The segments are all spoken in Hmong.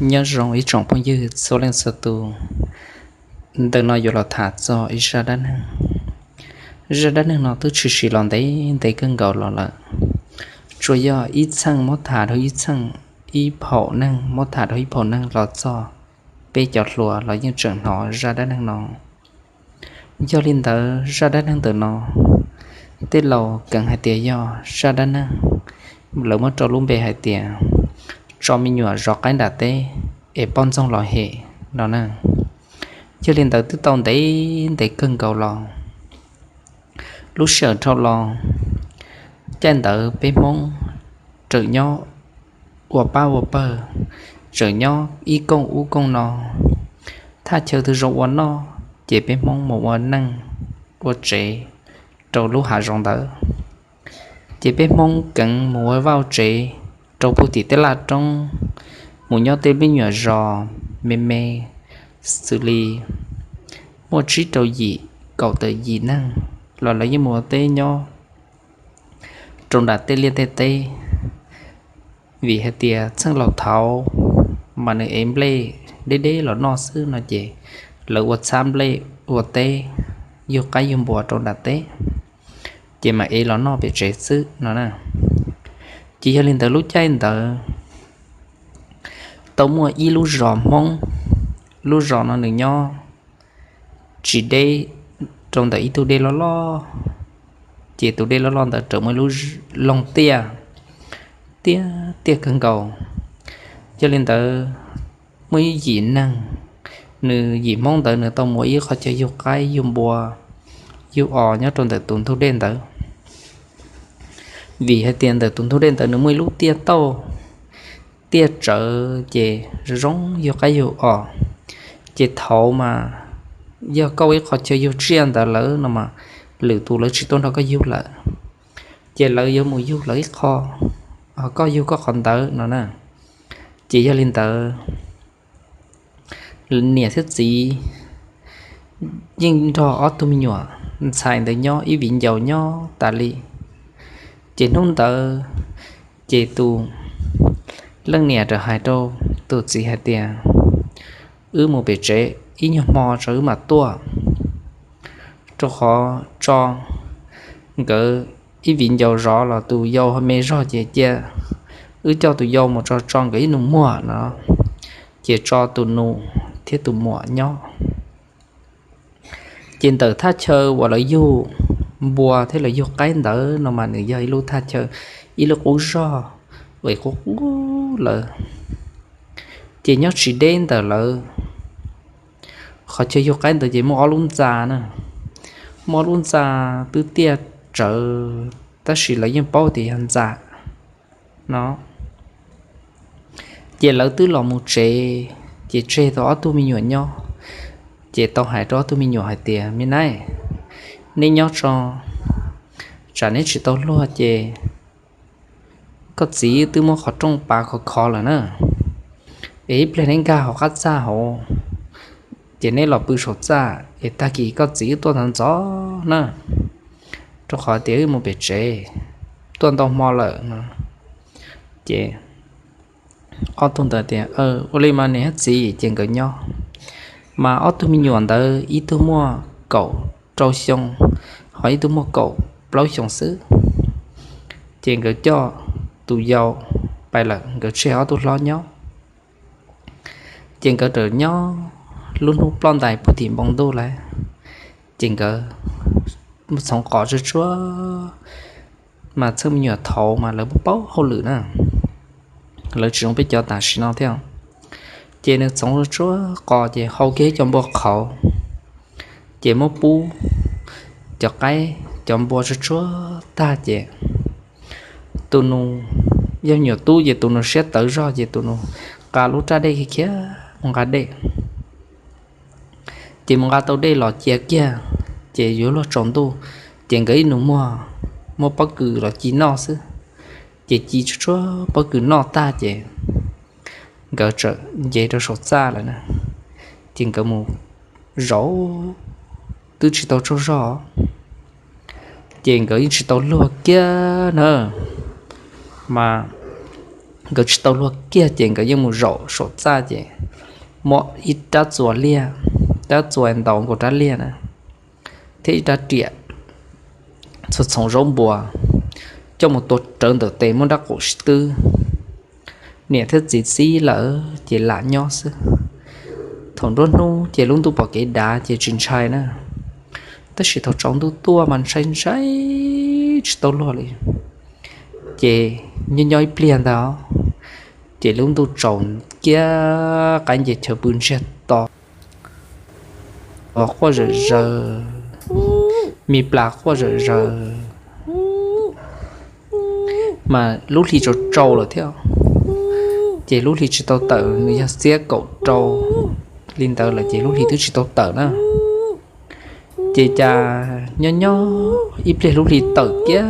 Nyob zoo ib tsoom phooj ywg txhua leej txhua tus, ntawm no yuav los tham txog ib zaj dab neeg. Zaj dab neeg no twb tshwm sim los ntev ntev kawg nkaus los lawm. Tsuas yog ib txheej muab tham rau ib txheej, ib phaum neeg muab tham rau ib phaum neeg los txog peb cov hluas los yeej tseem hnov zaj dab neeg no. Yog li ntawd zaj dab neeg ntawm no, tej laus keev hais tias yog zaj dab neeg, lawv muab rau lub npe hais tias tso me nyuam zov qaib nram teb es poj ntxoog los hem no na. Yog li ntawd twb tau ntev ntev kawg nkaus los, lub sij hawm dhau los, caij ntawd peb Hmoob tseem nyob ua pab ua pawg, tseem nyob ib kooj ub kooj no, thaj chaw twg zoo ua noj ces peb Hmoob mus ua neej ua tsev rau lub hav zoov ntawd. Ces peb Hmoob keev mus ua vaj ua tsev rau puag tim tej laj roob, mus nyob tej me nyuam zos me me, xws li muaj tsib rau yim kaum tawm yim neeg los lawv yeej mus ua teb nyob rau nram tej liaj tej teb. Vim hais tias txheej laus thaud mas nws ev nplej deb deb los noj xwb no ces lawv ua txhab nplej ua teb, yug qaib yug npua rau nram teb, ces mam ev los noj pem tsev xwb no na. Ces yog li ntawd lub caij ntawd tau muaj ib lub zos Hmoob, lub zos no nws nyob tsis deb rau ntawm ib tug dej loj loj, ces tus dej loj loj ntawd raws muaj ib lub loog tiaj, tiaj tiaj kawg nkaus. Yog li ntawd muaj ib yim neeg, nws yim Hmoob ntawd nws tau mus ib qhov chaw yug qaib yug npua, yug os nyob rau ntawm tus ntug dej ntawd. Vim hais tias ntawm tus ntug dej ntawd nws muaj ib lub tiaj tauj, tiaj tsawv ces zoo zoo yug qaib yug os. Ces thaud mas yog koj ua ib qhov chaw yug tsiaj ntawd lawm no mas lwm tus lawv tsis tuaj nrog koj yug lawm, ces lawv yuav mus yug lawv ib qho, koj yug koj qhov ntawd no na. Ces yog li ntawd niam thiab txiv yeej nrog ob tug me nyuam ntxhais ntawd nyob ib viv ncaus nyob tas li. Ces hnub ntawd ces tus leej niam rov hais rau tus txiv hais tias, wb mus pem tsev ib nyuag hmo tso wb mam tuaj, rau qhov tso nkawd ib viv ncaus zov los tus yau me zog ces cia wb coj tus yau mus tso tso nkawd ib nus muag no, ces tso tus nus thiab tus muam nyob. Ces ntawm thaj chaw uas lawv yug npua thiab lawv yug qaib ntawd no mas nws yog ib lub thaj chaw, ib lub qub zog uas qub qub lawm. Ces nyob tsis deb ntawm lawv qhov chaw yug qaib ntawd ces muaj ob lub ntxa na, muaj ob lub ntxa twb tiaj tsawv, tab sis lawv yeej paub tias yog ntxa no. Ces lawv twb los mus tsev, ces tseg tau ob tug me nyuam nyob, ces tau hais rau ob tug me nyuam hais tias, me nab, neb nyob tso, tsam neb tsis tau luag ces koj txiv twb muab qhov rooj pav khov khov lawm na, es ib pliag neb nkag hauv qab txaj hauv, ces neb los pw saum txaj es tag kis koj txiv wb tuaj ntxov ntxov na, rau qhov tias wb mus pem tsev tuaj ntau hmo lawm no. Ces ob tug ntawd tias, ua li mas niam thiab txiv, ces nkawd nyob. Mas ob tug me nyuam ntawd ib tug muaj kaum rau xyoo, ho ib tug muaj kaum plaub xyoo xwb. Ces nkawd coj tus yau pais lawm, nkawd tseg ob tug hlob nyob. Ces nkawd rawm nyob lub hnub ploj ntais puag tim npoo ntuj lawm, ces nkawd txhoov qos tsuag tsuag, mas txheej me nyuam thaud mas lawv paub hauj lwm na, lawv tsis zoo peb cov tam sim no thiab. Ces nws txhoov tsuag tsuag qos ces hau kiag cov npua qhauv, ces muab pub cov qaib cov npua tsuag tsuag tag ces tus nus, yog me nyuam tub ces tus nus siab tawv zog ces tus nus nqa lub raj dej khiav khiav mus nqa dej. Ces mus nqa tau dej los cia kiag, ces yuav luag tsaus ntuj, ces nkawd ib nus muag muab pob kws los ci noj xwb. Ces ci tsuag tsuag pob kws noj tag ces nkawd txawm nce rau saum txaj lawm na. Ces nkawd mus zaum twb tsis tau tsaug zog, ces nkawd yeej tsis tau luag kiag na, mas nkawd tsis tau luag kiag ces nkawd yeej mus zaum saum txaj ces muab ib rab txuas liaj, rab txuas ntaus nkaus rab liaj na, thiab ib rab riam txhua txhoov zaub npua coj mus tua rawv ntawm tes muab nrab qaum sib twb. Niam thiab txiv txib lawm ces lam nyob xwb. Thaum nruab hnub ces lub ntuj pom kev dav ces tsis ntshai na, tab sis thaum tsaus ntuj tuaj mas ntshai ntshai tsis tau luag li. Ces nyob nyob ib pliag ntag, ces lub ntuj tsaus kiag qaib nce chaw pw ntsiag to, quaj zom zaws, me plas quaj zom zaws, mas lub hli tsaus tsaus lawm thiab, ces lub hli tsis tau tawm, nws yog xiab kaum rau li ntawd lawm ces lub hli twb tsis tau tawm na. Ces cas nyob nyob ib pliag lub hli tawm kiag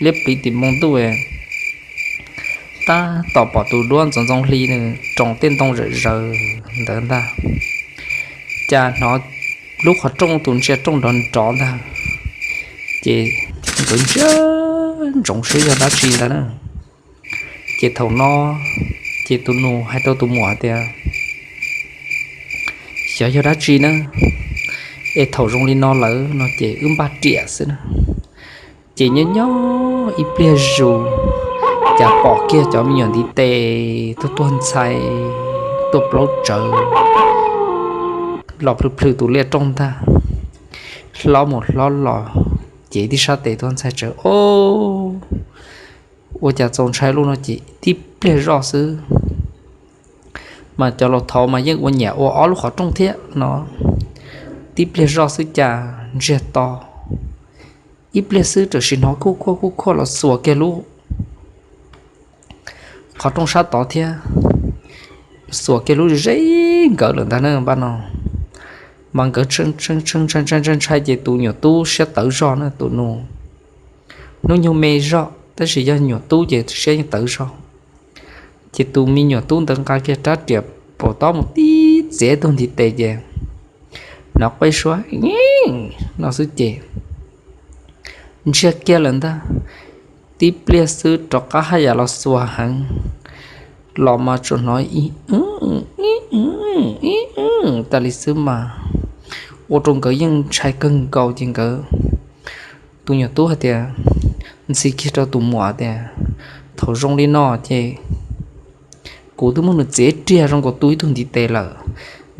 liab pliv tim npoo ntuj, tab tom pom tus duab ntxoov ntxoo hli nws roos tej ntoo zom zaws ntawd ntag. Cas hnov lub qhov rooj tus ntsia rooj nrov nrov ntag, ces nkawd ntsia ntsoov saib yog dab tsi ntag na. Ces thaum no ces tus nus hais rau tus muam tias, xyov yog dab tsi na, es thaum zoo li no lawm no ces wb npaj riam xwb na. Ces nyob nyob ib pliag zus, cas pom kiag cov me nyuam ntiv tes tuaj tuag ntxhais, tuaj plaub tsawv los plhws plhws tus liaj rooj ntag, hlob mus hlob los. Ces tib sab tes tuaj ntxhais tsawv, o, ua cas txaus ntshai lub no ces tib pliag zoj xwb, mas cov laus thaud mas yeej ua nyiam ua ob lub qhov rooj thiab no. Tib pliag zoj xwb cas ntsiag to, ib pliag xwb tab sis hnov kuj khuaj kuj khuaj los xuas kiag lub qhov rooj sab tod thiab, xuas kiag lub ze nkawd lawm ntag na npaj no. Mas nkawd ntshai ntshai ces tus nyuam tub siab tawv zog na, tus nus hnub nyoog me zog tab sis yog nyuam tub ces siab yeej tawv zog. Ces tus me nyuam tub ntawd nqa kiag rab riam pam tob mus tib txiav tug ntiv tes ces hnov quaj suab no xwb ces ntsiag kiag lawm ntag. Tib pliag xwb rov qab haj yam los xuas heev, los mas tsuas hnov ib ib ib tas li xwb mas ua rau nkawd yeej ntshai kawg nkaus ces nkawd tus nyuam tub hais tias, ntxhi kiag rau tus muam tias, thaum zoo li no ces kuv twb muab nws txiav riag zoo nkaus tu ib tug ntiv tes lawm,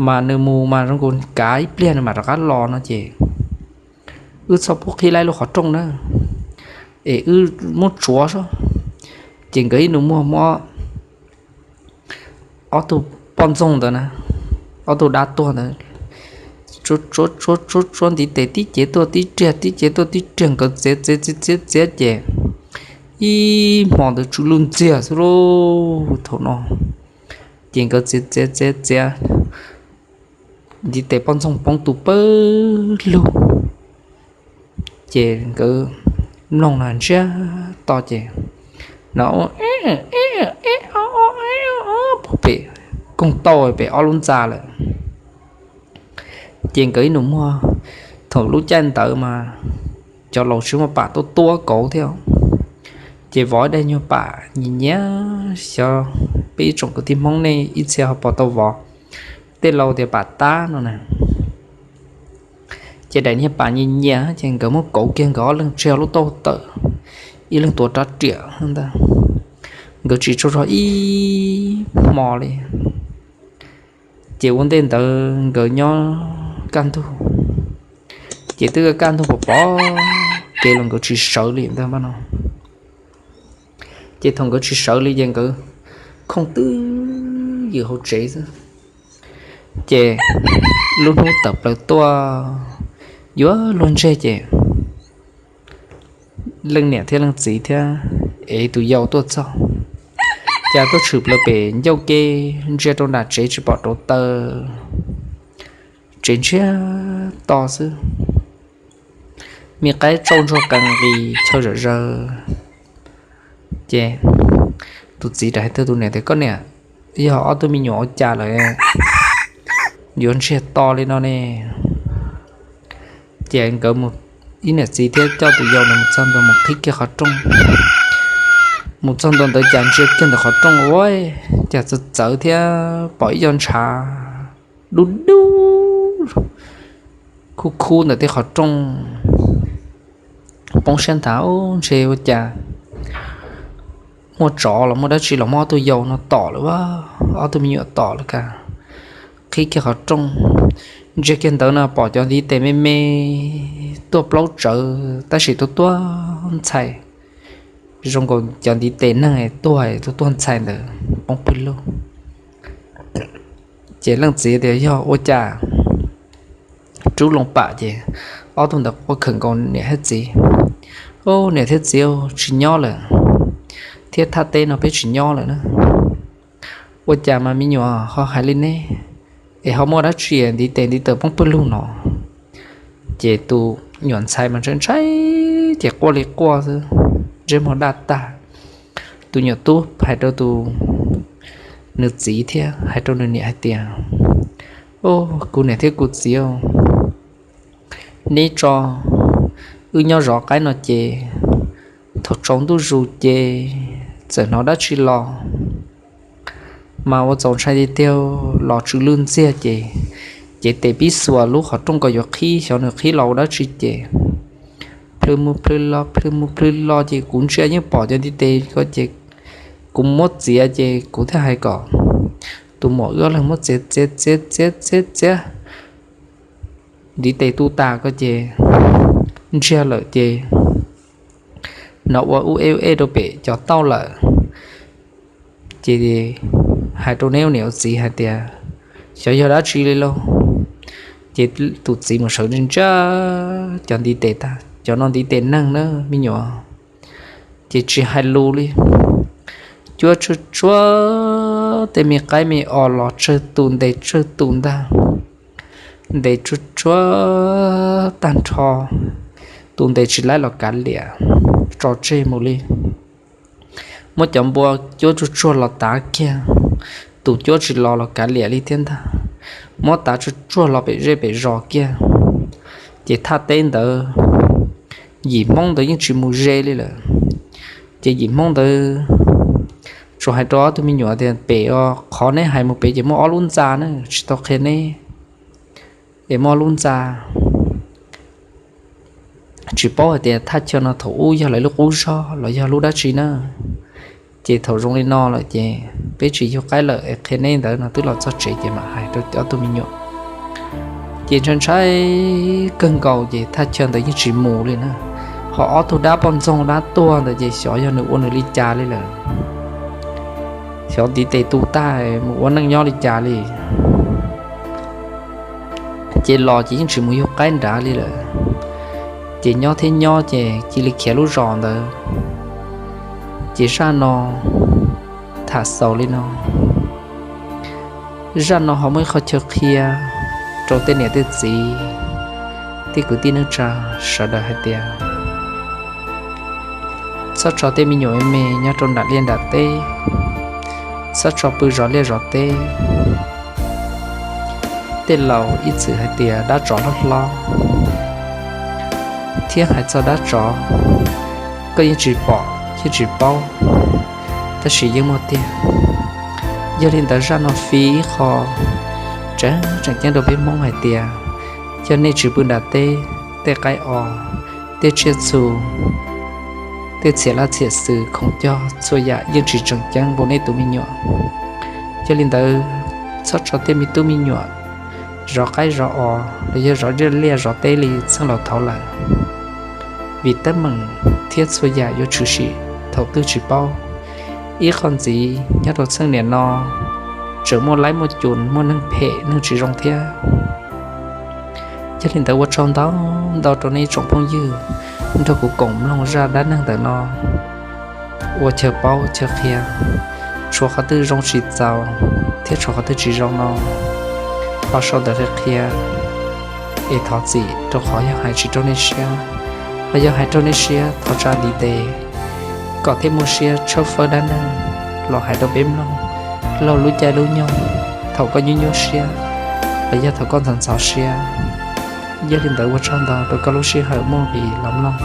mas nws mus mas zoo nkaus kav ib pliag nws mam rov qab los no ces wb txhob pub qhib laib lub qhov rooj na, es wb muab tsuav soj. Ces nkawd ib nus muag muab ob tug poj ntxoog ntawd na, ob tug dab tuag ntawd tsuav tsuav tsuav tsuav ntiv tes tib cev tuaj tib riag tib cev tuaj tib riag, nkawd txiav txiav txiav txiav txiav ces ib hmo ntawd tsw lwj ntxiag xwb lauj. Thaum no ces nkawd txiav txiav txiav txiav, ntiv tes poj ntxoog poob tu pawg lug. Ces nkawd mloog no ntsiag to ces no pem koog tauj pem ob lub ntxa lawm. Ces nkawd ib nus muag, thaum lub caij ntawd mas cov laus tsis muaj pam tuaj tuab kauv thiab, ces vov ib daim nyuag pam nyias nyias, xyov peb ib tsoom kwv tij Hmoob nej ib txhia ho puas tau vov, tej laus tias pam tab no na. Ces daim niag pam nyias nyias ces nkawd muab kauv kiag nkawd ob leeg tseg lub tauj tawm, ib leeg tuav rab riam ntag. Nkawd tsis tsaug zog ib hmo li. Ces ua ntej ntawd nkawd nyob kaj ntug, ces twb kaj ntug pom pom kev los nkawd tsis sawv li ntag no. Ces thaum nkawd tsis sawv li ces nkawd khooj twb ywm hauv tsev xwb. Ces lub hnub tawm plaws tuaj yuav luag ntseg ces leej niam thiab leej txiv thiab ev tus yau tuaj txog, cas tuaj tshwm plaws pem ncauj ke, ntsia rau nram tsev tsis pom rauv taws, tsev ntsiag to xwb, me qaib tsauj ntsuag qees nqis chaw zom zaws. Ces tus txiv rov hais rau tus niam tias, koj niam, yog ob tug me nyuam ua cas lawm, yuav ntsiag to li no ne? Ces nkawd mus, ib niam txiv thiab coj tus yau ntawd mus txog ntawd mus qhib kiag qhov rooj, Mus txog ntua ntawd cas ntsia kiag ntawm qhov rooj ua cas txawv txawv thiab pom ib co ntshav dub dub kub kub ntawm tej qhov rooj. Poob siab nthav, ntshe ua cas muaj tsov los muaj dab tsi los muab ob tug yau no tom lawm, ob tug me nyuam tom lawm kag. Qhib kiag qhov rooj, ntsia kiag ntawd no pom cov ntiv tes me me tuaj plaub tsawv tab sis tuaj tuaj ntxhais, zoo nkaus cov ntiv tes neeg tuaj tuaj tuaj ntxhais ntawd poob pwg lug. Ces leej txiv tias yog ua cas rub loo pam ces ob tug ntawd quaj khawm nkaus niam thiab txiv. Ub, niam thiab txiv tsis nyob lawm, thiab thaj teb no peb tsis nyob lawm na. Ua cas mas me nyuam ho hais li ne, es ho muaj dab tsi ntiv tes ntiv taw poob pwg lug no? Ces tus nyuam ntxhais mas ntshai ntshai ces quaj li quaj xwb, ntsej muag daj tag. Tus nyuam tub hais rau tus, nws txiv thiab hais rau nws niam hais tias, Ub, kuv niam thiab kuv txiv, neb tso wb nyob zov qaib no ces thaum tsaus ntuj zus ces txawm hnov dab tsi los mas ua txaus ntshai tiag tiag, los tsw lwj ntxiag ces, ces tes pib xuas lub qhov rooj kom yuav qhib, xyov nws qhib los ua dab tsi ces plhws mus plhws los plhws mus plhws los ces kuv ntsia yeej pom cov ntiv tes ko ces kuv muab txiav ces kuv thiaj hais kom tus muam wb ob leeg muab txiav txiav txiav txiav txiav txiav ntiv tes tu tas ko ces ntsiag lawm ces hnov ua ub eb ub eb rau pem cov tauj lawm. Ces hais rau neb ua niam ua txiv hais tias, Xyov yog dab tsi li lauj? Ces tus txiv mus sawv ntsia cov ntiv tes tag, cov no ntiv tes neeg na me nyuam, ces tsis hais lus li. Cuab tsuag tsuag tej me qaib me os los tsawg tus ntes tsawg tus ntag, ntes tsuag tsuag tag nrho, tus ntes tsis laib los kav liam, tso tseg mus li. Muab cov npua cuab tsuag tsuag los tav kiag, tus cuab tsis los los kav liam li thiab ntag. Muab tav tsuag tsuag los pem zej pem zos kiag, ces thaj teb ntawd yim Hmoob ntawd yeej tsis mus ze li lawm. Ces yim Hmoob ntawd tsuas hais rau ob tug me nyuam tias, Pem os, qhov neb hais mus pem ces muaj ob lub ntxa na, tsis tau qhia neb, es muaj ob lub ntxa. Tsis paub hais tias thaj chaw no thaum ub yog lawv lub qub zog los yog lub dab tsi na. Ces thaum zoo li no lawm ces peb tsis yug qaib lawm es qhia neb ntawd no, twb los txog tsev ces mam hais rau ob tug me nyuam. Ces ntshai ntshai kawg nkaus ces thaj chaw ntawd yeej tsis mus li na. Ho ob tug dab poj ntxoog dab tuag ntawd ces xyov yog nws ua nws li cas li lawm, xyov ntiv tes tu tag mus ua neej nyob li cas li. Ces los ces yeej tsis mus yug qaib nrad li lawm. Ces nyob thiab nyob ces cia li khiav lub zos ntawd. Ces zaj no tham xaus li no. Zaj no ho muaj ib qhov chaw qhia rau tej niam tej txiv, tej kwv tij neej tsa sawv daws hais tias, txhob tso tej me nyuam me me nyob rau nram liaj nram teb, txhob tso pw zov liaj zov teb. Tej laus ib txwm hais tias dab tsov loj hlob, thiab hais txog dab tsov, koj yeej tsis pom yeej tsis paub, tab sis yeej muaj tiag. Yog li ntawd zaj no fi ib qho tseem tseem ceeb rau peb Hmoob hais tias, yog nej tsis pw nram teb, tej qaib os, tej tsiaj txhu, tej txhiam laj txhiam xwm khoom cog txhua yam yeej tsis tseem ceeb npaum nej tus me nyuam. Yog li ntawd, txhob tso tej me tub me nyuam zov qaib zov os los yog zov liaj zov teb li txheej laus thaud lawm, vim teeb meem thiab txhua yam yuav tshwm sim thaum twg tsis paub. Ib qho ntxiv, nyob rau txheej niam no tseem muaj laib muaj cuam, muaj neeg phem neeg tsis zoo thiab. Yog li ntawd ua tsaug ntau ntau rau nej tsoom phooj ywg nrog kuv koom mloog zaj dab neeg ntawm no, ua chaw paub chaw qhia, tshuav qhov twg zoo tsis txaus thiab tshuav qhov twg tsis zoo no ho sau ntawv qhia qhia, es thov txim rau qhov yog hais tsis raug nej siab, ho yog hais raug nej siab thov tsa ntiv tes kom thiaj muaj siab tshawb fawb dab neeg los hais rau peb mloog laug lub caij lub nyoog thaum koj nyuaj nyuaj siab los yog thaum koj ntxhov ntxhov siab. Yog li ntawd ua tsaug ntau rau koj lub sij hawm muaj nqis los mloog.